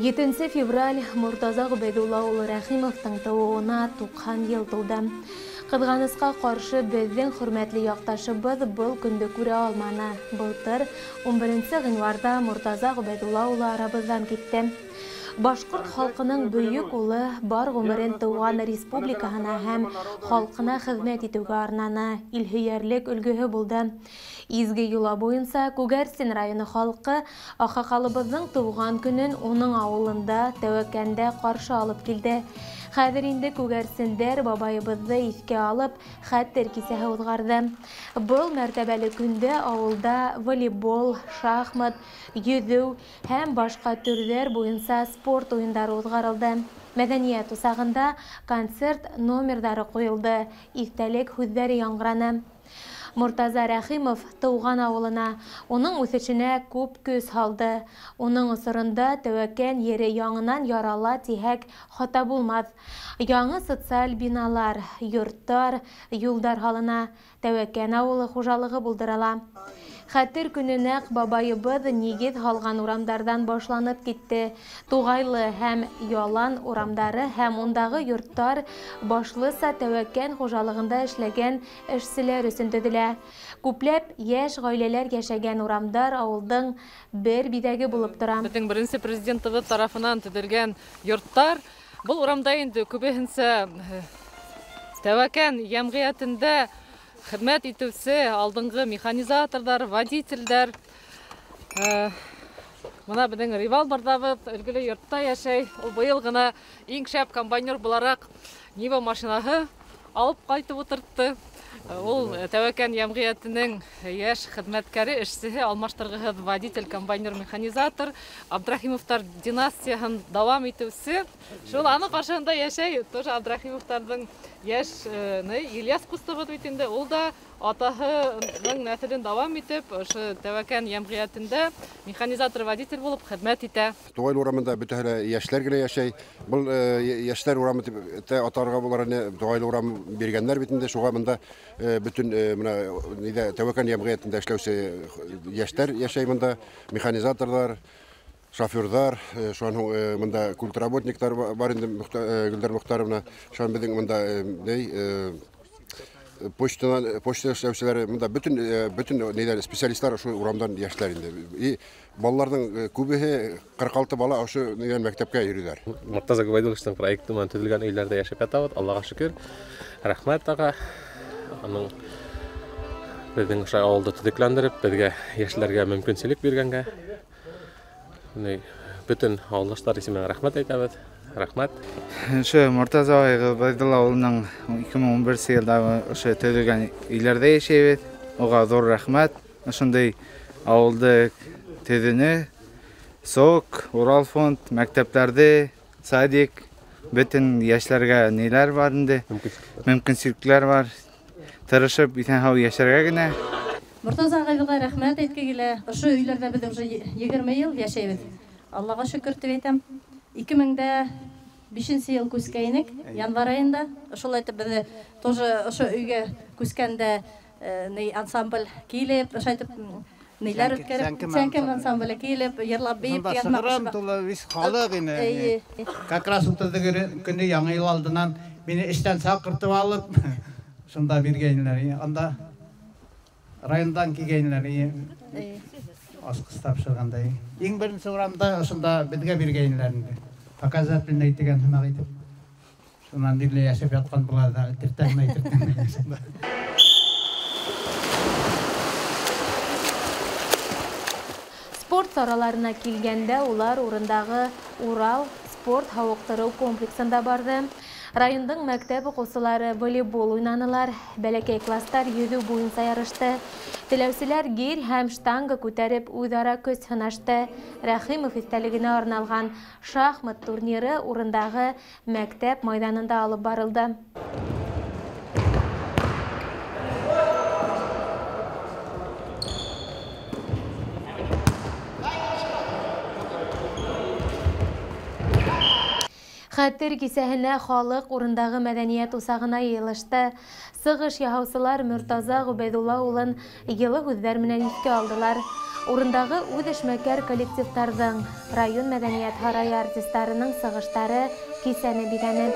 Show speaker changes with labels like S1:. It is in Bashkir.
S1: 7 февраль Мортаза Ғөбәйҙулла улы Рәхимовтың тыуыуына 90 йыл тулды. Ҡыҙғанысҡа ҡаршы беҙҙең хөрмәтле яҡташыбыҙ был көндө күрә алманы. Былтыр 11 ғинварҙа Мортаза Ғөбәйҙулла улы арабыҙҙан китте. Башҡорт халҡының бөйөк улы бар ғүмерен тыуған республикаһына һәм халҡына хеҙмәт итеүгә арнаны, илһөйәрлек өлгөһө булды. Изге йола буйынса Күгәрсен районы халҡы аҡһаҡалыбыҙҙың тыуған көнөн уның ауылында Тәүәкәндә ҡаршы алып килде. Хәҙер инде күгәрсендәр бабайыбыҙҙы иҫкә алып, хәтер кисәһе уҙғарҙы. Был мәртәбәле көндә ауылда волейбол, шахмат, йөҙөү һәм башҡа төрҙәр буйынса спорт уйындары уҙғарылды. Мәҙәниәт усағында концерт номерҙары ҡуйылды, иҫтәлек һүҙҙәре яңғыраны. Мортаза Рәхимов тыуған ауылына, уның үҫешенә күп көс һалды. Уның осоронда Тәүәкән ере яңынан ярала тиһәк хата булмаҫ. Яңы социаль биналар, йорттар, юлдар һалына, Тәүәкән ауылы хужалығы булдырыла. Хәтер көнө нәҡ бабайыбыҙ нигеҙ һалған урамдарҙан башланып китте. Туғайлы һәм Ялан урамдары һәм ундағы йорттар башлыса Тәүәкән хужалығында эшләгән эшселәр өсөн төҙөлә. Күпләп йәш ғаиләләр йәшәгән урамдар ауылдың бер биҙәге булып тора.
S2: Беҙҙең беренсе президентыбыҙ тарафынан төҙөлгән йорттар был урамда инде күбеһенсә Тәүәкән йәмғиәтендә хеҙмәт итеүсе алдынғы механизаторҙар, водителдәр. Бына беҙҙең Ривал барҙабыҙ өлгөлө йортта йәшәй. Ул быйыл ғына иң шәп комбайнер булараҡ Нива машинаһы алып ҡайтып ултыртты. Ул Тәүәкән йәмғиәтенең йәш хеҙмәткәре, эшсеһе, алмаштырғыһыҙ водитель, комбайнер, механизатор, Абдрахимовтар династияһын дауам итеүсе. Шул аның ҡаршыһында йәшәй тоже Абдрахимовтарҙың йәш Ильяс ҡустыбыҙ бит инде. Ул да атаһының нәҫелен дауам итеп, ошо Тәүәкән йәмғиәтендә механизатор, водитель булып хеҙмәт итә.
S3: Туғайлы урамында бөтәһе лә йәштәр генә йәшәй. Был йәштәр урамы тип тә атарға булар ине, Туғайлы урам биргәндәр бит инде. Шуға бында бөтөн мына ниҙә Тәүәкән йәмғиәтендә эшләүсе йәштәр йәшәй бында, механизаторҙар, шоферҙар, шунан һуң бында культработниктар бар инде, Гөлдәр Мөхтәровна, шунан беҙҙең бында почтанан, почта эшләүселәре, бында бөтөн ниҙәр специалисттар ошо урамдан йәштәр инде. И балаларҙың күбеһе 46 бала ошо нигән мәктәпкә йөрөйҙәр.
S4: Мортаза Ғөбәйҙулловичтың проекты менән төҙөлгән өйҙәрҙә йәшәп ятабыҙ, Аллаға шөкөр. Рәхмәт аға. Аның беҙҙең ошо ауылды төҙөкләндереп, беҙгә йәшләргә мөмкинселек биргәнгә бөтөн ауылдаштар исеменән рәхмәт әйтәбеҙ. Рәхмәт.
S5: Ошо Мортаза ағай Ғөбәйҙулла улының 2011 йылда ошо төҙөлгән өйҙәрҙә йәшәйбеҙ. Уға ҙур рәхмәт. Ошондай ауылды төҙөнө, СОК, Урал фонд, мәктәптәрҙе, садик, бөтөн йәшләргә ниләр бар инде, мөмкинселектәр бар. Тырышып иҫән-һау йәшәргә генә.
S6: Мортаза ағайға рәхмәт әйтке килә. Ошо өйҙәрҙә беҙ уже 20 йыл йәшәйбеҙ. Аллаға шөкөр тип әйтәм. 2005 йыл күскәйнек, январь айында. Ошолай итеп беҙҙе тоже ошо өйгә күскәндә ни ансамбль килеп, ошо итеп ниләр үткәреп, Сәнкем ансамбле килеп, йырлап бейеп дигән
S7: Сығырам тулы вис халыҡ ине. Как раз 30 көндө яңы йыл алдынан мине эштән саҡыртып алып, шунда биргәйнеләр. Анда райондан килгәйнеләр. Асҡыс тапшырғандай. Иң беренсе урамда ошонда беҙгә биргәйнеләр инде. Показательный тигән һымаҡ итеп. Шунан бирле йәшәп ятҡан булар ҙа, тертләмәй.
S1: Спорт сараларына килгәндә улар урындағы Урал спорт һауыҡтырыу комплексында барҙы. Райондың мәктәп уҡыусылары волейбол уйнанылар, бәләкәй кластар йөҙөү буйынса ярышты. Теләүселәр гир һәм штанга күтәреп үҙ-ара көс һынашты. Рәхимов иҫтәлегенә арналған шахмат турниры урындағы мәктәп майҙанында алып барылды. Хәтер кисәһенә халыҡ урындағы мәҙәниәт усағына йыйылышты. Сығыш яһаусылар Мөртаза Ғөбәйҙулла улын йылы һүҙҙәр менән иҫкә алдылар. Урындағы үҙ эшмәкәр коллективтарҙың, район мәҙәниәт һарайы артистарының сығыштары кисәне биҙәне.